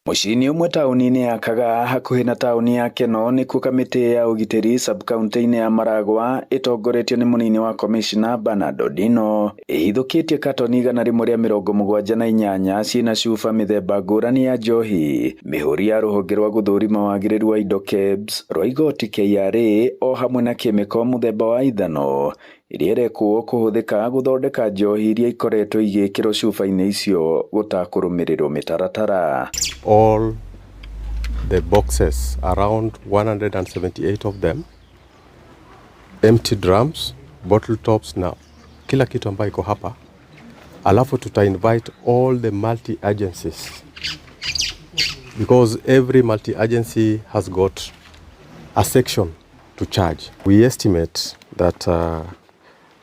Mũciĩ-inĩ ũmwe taũni-inĩ ya Kagaa hakuhĩ na taũni ya Kenol nĩkuo kamĩtĩ ya ũgitĩri sub-kauntĩ-inĩ ya Maragua ĩtongoretio nĩ mũnini wa komishona Bernard Odino ĩhithũkĩtie katoni 178 ciĩna cuba mĩthemba ngũrani ya njohi, mĩhũri ya rũhonge rwa gũthũrima wagĩrĩru wa indo KEBS, rwa igoti KRA o hamwe na kĩmĩko mũthemba wa ithano iria irekwo kũhũthĩka gũthondeka njohi iria ikoretwo igĩkĩrwo cuba-inĩ icio gũtakũrũmĩrĩrwo mĩtaratara. All the boxes, around 178 of them, empty drums, bottle tops na kila kitu ambayo iko hapa. Alafu tuta invite all the multi agencies because every multi agency has got a section to charge. We estimate that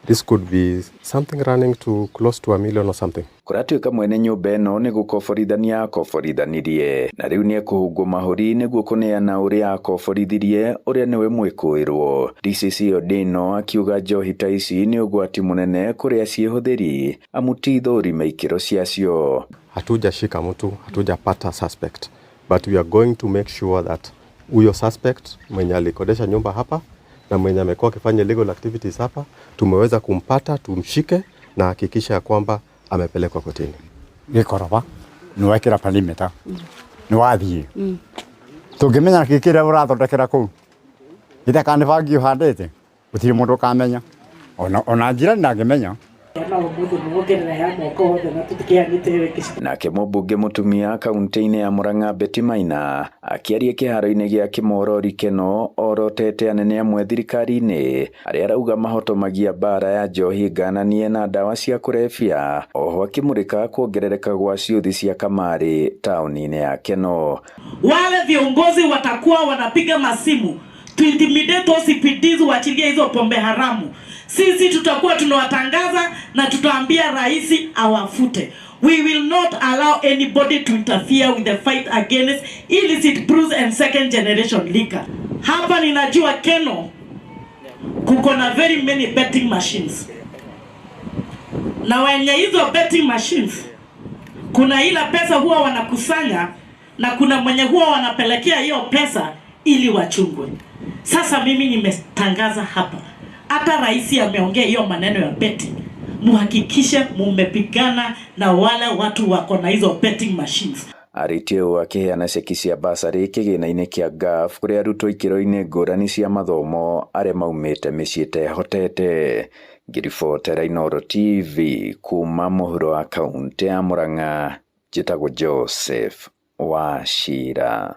this could be something running to close to a million or something. Kũratuĩka mwene nyũmba ĩno nĩ gũkoborithania akoborithanirie na rĩu nĩekũhungwo mahũri nĩguo kũneana ũrĩa akoborithirie ũrĩa nĩwe mwĩkũĩrwo. DCC Odino akiuga njohi ta ici nĩ ũgwati mũnene kũrĩ aciĩhũthĩri amu ti thũrime ikĩro ciacio. Hatujashika mtu, hatujapata suspect, but we are going to make sure that huyo suspect mwenye alikodesha nyumba hapa na mwenye amekuwa akifanya illegal activities hapa tumeweza kumpata, tumshike na hakikisha ya kwamba amepelekwa kotini. Gĩkoroba nĩ wekĩra perimeter nĩ wathiĩ tũngĩmenya kĩ kĩrĩa ũrathondekera kũu gĩthaka nĩ bangi ũhandĩte gũtirĩ mũndũ ũkamenya ona njirani ndangĩmenya. Na ũmũthĩ mũgongerera ya mwaka wothe na tũtikĩheanĩte gĩcigo. Nake mũmbunge mũtumia kaunti-inĩ ya Murang'a Betty Maina akĩaria kĩharo-inĩ gĩa Kĩmorori Kenol orotete anene amwe thirikari-inĩ arĩa arauga mahotomagia mbara ya njohi ngananie na ndawa cia kũrebia oho akĩmũrĩka kuongerereka gwa ciũthi cia kamarĩ taũni-inĩ ya Kenol. Wale viongozi watakuwa wanapiga masimu to intimidate OCPDs waachilie hizo pombe haramu. Sisi tutakuwa tunawatangaza na tutaambia rais awafute. We will not allow anybody to interfere with the fight against illicit brews and second generation liquor. Hapa ninajua Kenol kuko na very many betting machines, na wenye hizo betting machines kuna ila pesa huwa wanakusanya na kuna mwenye huwa wanapelekea hiyo pesa ili wachungwe. Sasa mimi nimetangaza hapa, hata rais ameongea hiyo maneno ya betting, muhakikishe mumepigana na wale watu wako na hizo betting machines. Arĩtie ũũ akĩheana ceki cia basarĩ kĩgĩna-inĩ kĩa GAF kũrĩ arutwo ikĩro-inĩ ngũrani cia mathomo arĩa maumĩte mĩciĩ ĩtehotete. Ngĩribotera Inooro TV kuma mũhuro wa kaũntĩ ya Murang'a, njĩtagwo Joseph Wachira.